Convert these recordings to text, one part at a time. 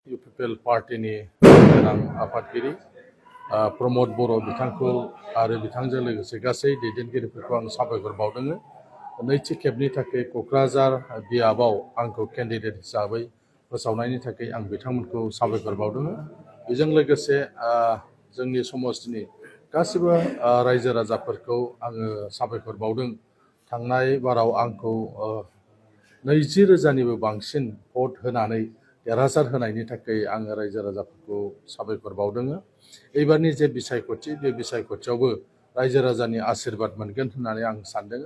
UPPL पार्टीनि गोनां आफादगिरि प्रमद बर' बिथांखौ आरो बिथांजों लोगोसे गासै दैदेनगिरिफोरखौ आं साबायखर बावदों। नैथि खेबनि थाखाय क'क्राझार बियाबाव आंखौ केन्डिडेट हिसाबै फोसावनायनि थाखाय आं बिथांमोनखौ साबायखर बावदों। बेजों लोगोसे जोंनि समाजनि गासिबो रायजो राजाफोरखौ आङो साबायखर बावदों। थांनाय बाराव आंखौ 20,000निबो बांसिन भट होनानै देरहासार होनायनि थाखाय आङो रायजो राजाफोरखौ साबायखर बावदों। एबारनि जे बिसायख'थि बे बिसायख'थियावबो रायजो राजानि आशीर्बाद मोनगोन होननानै आं सानदों।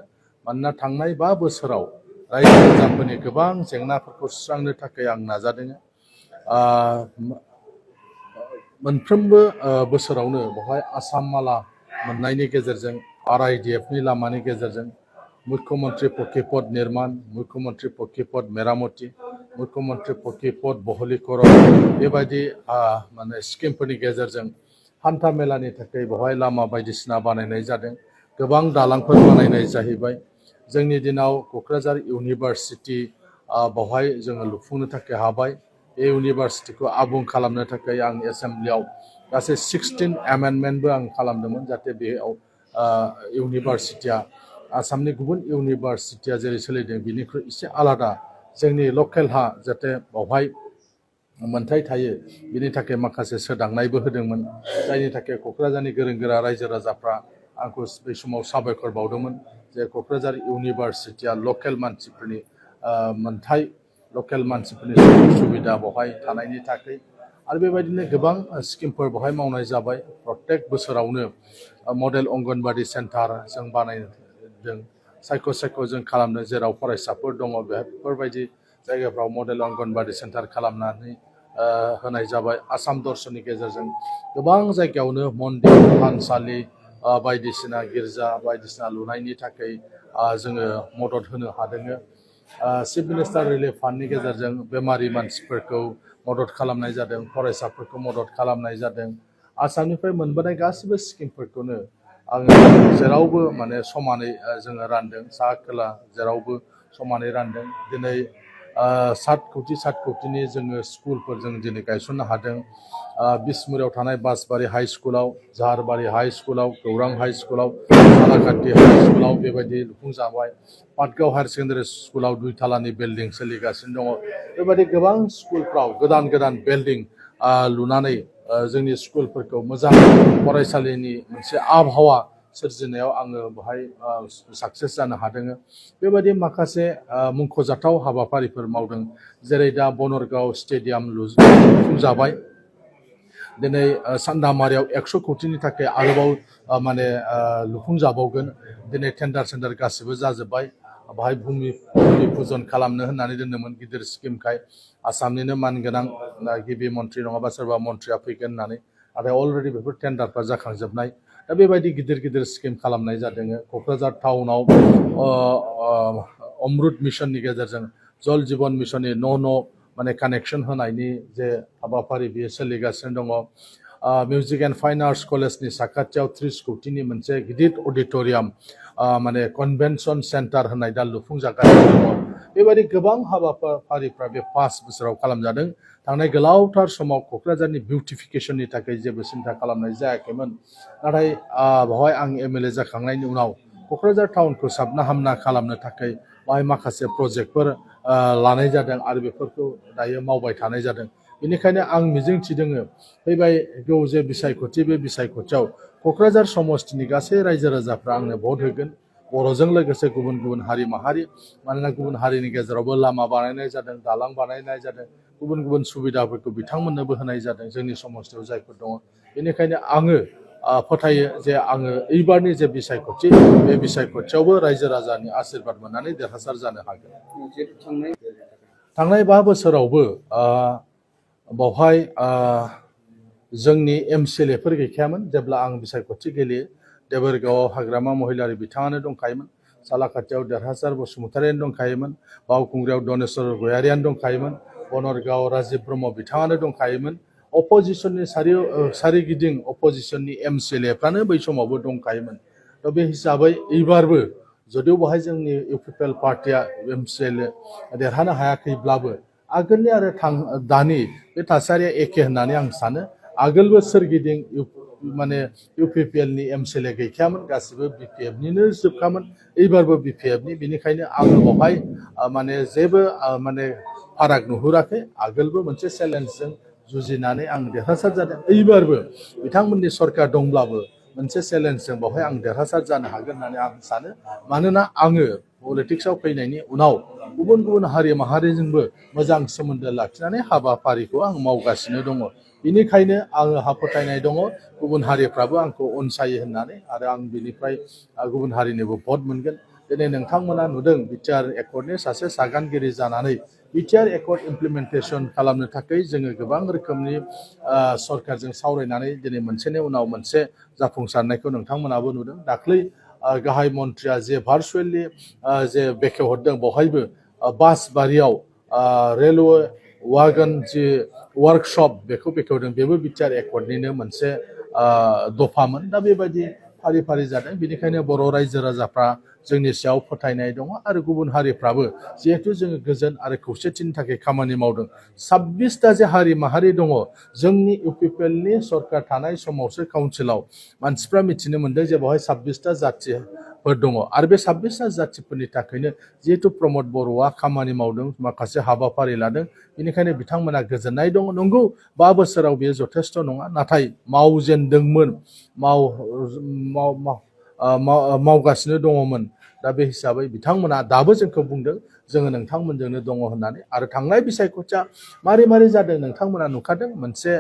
मानोना थांनाय 5 बोसोराव रायजो राजाफोरनि गोबां जेंनाफोरखौ सुस्रांनो थाखाय आं नाजादों। मोनफ्रोमबो बोसोरावनो बेवहाय आसाम माला मोननायनि गेजेरजों RIDFनि लामानि गेजेरजों मुख्यमन्त्री पक्की पथ निर्माण, मुख्यमन्त्री पक्की पथ मेरामती, मुख्यमन्त्री पक्की पथ बहलीकरण बेबायदि माने स्किमफोरनि गेजेरजों हान्था मेलानि थाखाय बेवहाय लामा बायदिसिना बानायनाय जादों। गोबां दालांफोर बानायनाय जाहैबाय। जोंनि दिनाव क'क्राझार इउनिभार्सिटि बेवहाय जोङो लुफुंनो थाखाय हाबाय। बे इउनिभार्सिटिखौ आबुं खालामनो थाखाय आं एसेम्ब्लियाव गासै 16 एमेन्डमेन्टबो आं खालामदोंमोन, जाहाथे बेयाव इउनिभार्सिटिया आसामनि गुबुन इउनिभार्सिटिया जेरै सोलिदों बिनिख्रुइ एसे आलादा जोंनि लकेल हा जाहाथे बेवहाय मोन्थाय थायो, बिनि थाखाय माखासे सोदांनायबो होदोंमोन। जायनि थाखाय क'क्राझारनि गोरों गोरा रायजो राजाफ्रा आंखौ बै समाव साबायखर बावदोंमोन जे क'क्राझार इउनिभार्सिटिया लकेल मानसिफोरनि मोन्थाय, लकेल मानसिफोरनि सुबिदा बेवहाय थानायनि थाखाय। आरो बेबायदिनो गोबां स्किमफोर बेवहाय मावनाय जाबाय। प्रत्येक बोसोरावनो मडेल अंगनबादि सेन्टार जों बानायदों। सायख' जों खालामदों जेराव फरायसाफोर दङ बेफोरबायदि जायगाफ्राव मडेल अंगनबादि सेन्टार खालामनानै होनाय जाबाय। आसाम दर्शननि गेजेरजों गोबां जायगायावनो मन्दिर, थानसालि बायदिसिना गिर्जा बायदिसिना लुनायनि थाखाय जोङो मदद होनो हादों। चिफ मिनिस्टार रिलिफ फान्डनि गेजेरजों बेमारि मानसिफोरखौ मदद खालामनाय जादों, फरायसाफोरखौ मदद खालामनाय जादों। आसामनिफ्राय मोनबोनाय गासिबो स्किमफोरखौनो आङो जेरावबो माने समानै जोङो रानदों। सा खोला जेरावबो समानै रानदों। दिनै 7 कौटिनि जोङो स्कुलफोर जों दिनै गायसननो हादों। बिसमुरियाव थानाय बासबारि हाइ स्कुलाव, जाहारबारि हाइ स्कुलाव, गौरां हाइ स्कुलाव, सालाकाटि हाइ स्कुलाव बेबायदि लुफुंजाबाय। पाटगाव हायार सेकेन्डारि स्कुलाव 2 थालानि बिल्डिं सोलिगासिनो दङ। बेबायदि गोबां स्कुलफ्राव गोदान गोदान बिल्डिं लुनानै जोंनि स्कुलफोरखौ मोजां फरायसालिनि मोनसे आबहावा सोरजिनायाव आङो बेवहाय साक्सेस जानो हादों। बेबायदि माखासे मुंख'जाथाव हाबाफारिफोर मावदों। जेरै दा बनरगाव स्टेडियाम लुफुंजाबाय। दिनै सान्दामारियाव 100 कौटिनि थाखाय आरोबाव माने लुफुंजाबावगोन। दिनै टेन्डार गासिबो जाजोब्बाय। बाहाय भुमि पुजन खालामनो होननानै दोन्दोंमोन गिदिर स्किमखाय। आसामनिनो मानगोनां गिबि मन्थ्रि नङाबा सोरबा मन्थ्रिया फैगोन होननानै, नाथाय अलरेडि बेफोर टेन्डारफ्रा जाखांजोबनाय। दा बेबायदि गिदिर गिदिर स्किम खालामनाय जादों। क'क्राझार टाउनाव अमृत मिशननि गेजेरजों जल जीवन मिशननि न' माने कानेक्सन होनायनि जे हाबाफारि बेयो सोलिगासिनो दङ। मिउजिक एन्ड फाइन आर्ट्स कलेजनि साखाथियाव 30 कौटिनि मोनसे गिदिर अडिट'रियाम माने कनभेनसन सेन्टार होननाय दा लुफुंजागासिनो दङ। बेबायदि गोबां हाबाफारिफ्रा बे 5 बोसोराव खालामजादों। थांनाय गोलावथार समाव क'क्राझारनि बिउटिफिकेसननि थाखाय जेबो सिन्था खालामनाय जायाखैमोन। नाथाय बेवहाय आं MLA जाखांनायनि उनाव क'क्राझार टाउनखौ साबना हामना खालामनो थाखाय बाहाय माखासे प्रजेक्टफोर लानाय जादों आरो बेफोरखौ दायो मावबाय थानाय जादों। बेनिखायनो आं मिजिंथिदों फैगौ जे बिसायख'थि बे बिसायख'थियाव क'क्राझार समस्तिनि गासै रायजो राजाफ्रा आंनो भट होगोन। बर'जों लोगोसे गुबुन गुबुन हारि माहारि, मानोना गुबुन हारिनि गेजेरावबो लामा बानायनाय जादों, दालां बानायनाय जादों, गुबुन गुबुन सुबिदाफोरखौ बिथांमोननोबो होनाय जादों जोंनि समस्तियाव जायफोर दङ। बेनिखायनो आङो फोथायो जे आङो एबारनि जे बिसायख'थि बे बिसायख'थियावबो रायजो राजानि आशीर्बाद मोननानै देरहासार जानो हागोन। थांनाय 5 बोसोरावबो बावहाय जोंनि MCLAफोर गैखायामोन जेब्ला आं बिसायख'थि गेलेयो। देबोरगावआव हाग्रामा महिलारि बिथाङानो दंखायोमोन। सालाकाटियाव देरहासार बसुमतारियानो दंखायोमोन। बावखुंग्रियाव दनेस्वर गयारियानो दंखायोमोन। बनरगाव राजिब ब्रह्म बिथाङानो दंखायोमन। अपोजिसननि सारिगिदिं अपोजिसननि MCLAफ्रानो बै समावबो दंखायोमोन। दा बे हिसाबै एबारबो जदिव बेवहाय जोंनि UPPL पार्टिया MCLA देरहानो हायाखैब्लाबो आगोलनि आरो दानि बे थासारिया एखे होननानै आं सानो आगोलबो सोरगिदिं माने इउपिपिएलनि एमसिएलए गैखायामोन गासिबो बिपिएफनिनो जोबखामोन एबारबो बिपिएफनि बेनिखायनो आङो बेवहाय माने जेबो माने फाराग नुहुराखै आगोलबो मोनसे चेलेन्जजों जुजिनानै आं देरहासार जादों एबारबो बिथांमोननि सरकार दंब्लाबो मोनसे चेलेन्जजों बेवहाय आं देरहासार जानो हागोन होननानै आं सानो मानोना आङो पलिटिक्सआव फैनायनि उनाव गुबुन गुबुन हारि माहारिजोंबो मोजां सोमोन्दो लाखिनानै हाबाफारिखौ आं मावगासिनो दङ बेनिखायनो आंहा फोथायनाय दङ गुबुन हारिफ्राबो आंखौ अनसायो होननानै आरो आं बिनिफ्राय गुबुन हारिनोबो भट मोनगोन दिनै नोंथांमोना नुदों बिटिआर एकर्डनि सासे सागानगिरि जानानै बिटिआर एकर्ड इमप्लिमेन्टेसन खालामनो थाखाय जोङो गोबां रोखोमनि सरकारजों सावरायनानै दिनै मोनसेनि उनाव मोनसे जाफुंसारनायखौ नोंथांमोनाबो नुदों दाख्लै गाहाय मन्थ्रिया जे भार्चुवेलि जे बेखेवहरदों बेवहायबो बासबारियाव रेलवे वागन जि वार्कशप बेखौ बेखेवदों बेबो बिटिआर एकर्डनिनो मोनसे दफामोन दा बेबायदि फारि फारि जादों बेनिखायनो बर' रायजो राजाफ्रा जोंनि सायाव फोथायनाय दङ आरो गुबुन हारिफ्राबो जिहेथु जोङो गोजोन आरो खौसेथिनि थाखाय खामानि मावदों 26टा जे हारि माहारि दङ जोंनि इउपिपिएलनि सरकार थानाय समावसो काउन्सिलाव मानसिफ्रा मिथिनो मोन्दों जे बेवहाय 26टा जाथिफोर दङ आरो बे 26टा जाथिफोरनि थाखायनो जिहेतु प्रमद बर'आ खामानि मावदों माखासे हाबाफारि लादों बेनिखायनो बिथांमोना गोजोननाय दङ नंगौ 5 बोसोराव बेयो जथेस्थ' नङा नाथाय मावजेनदोंमोन मावगासिनो दङमोन दा बे हिसाबै बिथांमोना दाबो जोंखौ बुंदों जोङो नोंथांमोनजोंनो दङ होननानै आरो थांनाय बिसायख'थिया मारै मारै जादों नोंथांमोना नुखादों मोनसे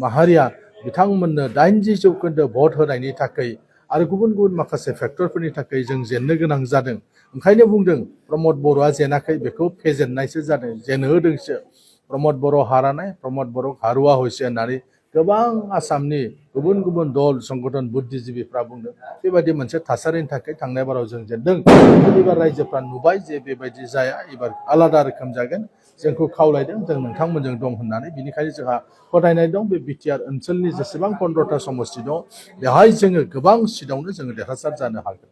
माहारिया बिथांमोननो 80% भट होनायनि थाखाय आरो गुबुन गुबुन माखासे फेक्टरफोरनि थाखाय जों जेननो गोनां जादों ओंखायनो बुंदों प्रमद बर'आ जेनाखै बेखौ फेजेननायसो जादों जेनहोदोंसो प्रमद बर' हारानाय प्रमद बर' हारुवा हयसे होननानै गोबां आसामनि गुबुन गुबुन दल संगठन बुद्धिजिबिफ्रा बुंदों बेबायदि मोनसे थासारिनि थाखाय थांनाय बाराव जों जेनदों एबार रायजोफ्रा नुबाय जे बेबायदि जाया एबार आलादा रोखोम जागोन जोंखौ खावलायदों जों नोंथांमोनजों दं होननानै बिनिखायनो जोंहा फोथायनाय दं बे बिटिआर ओनसोलनि जेसेबां 15टा समस्ति दं बेवहाय जोङो गोबां सिटआवनो जोङो देरहासार जानो हागोन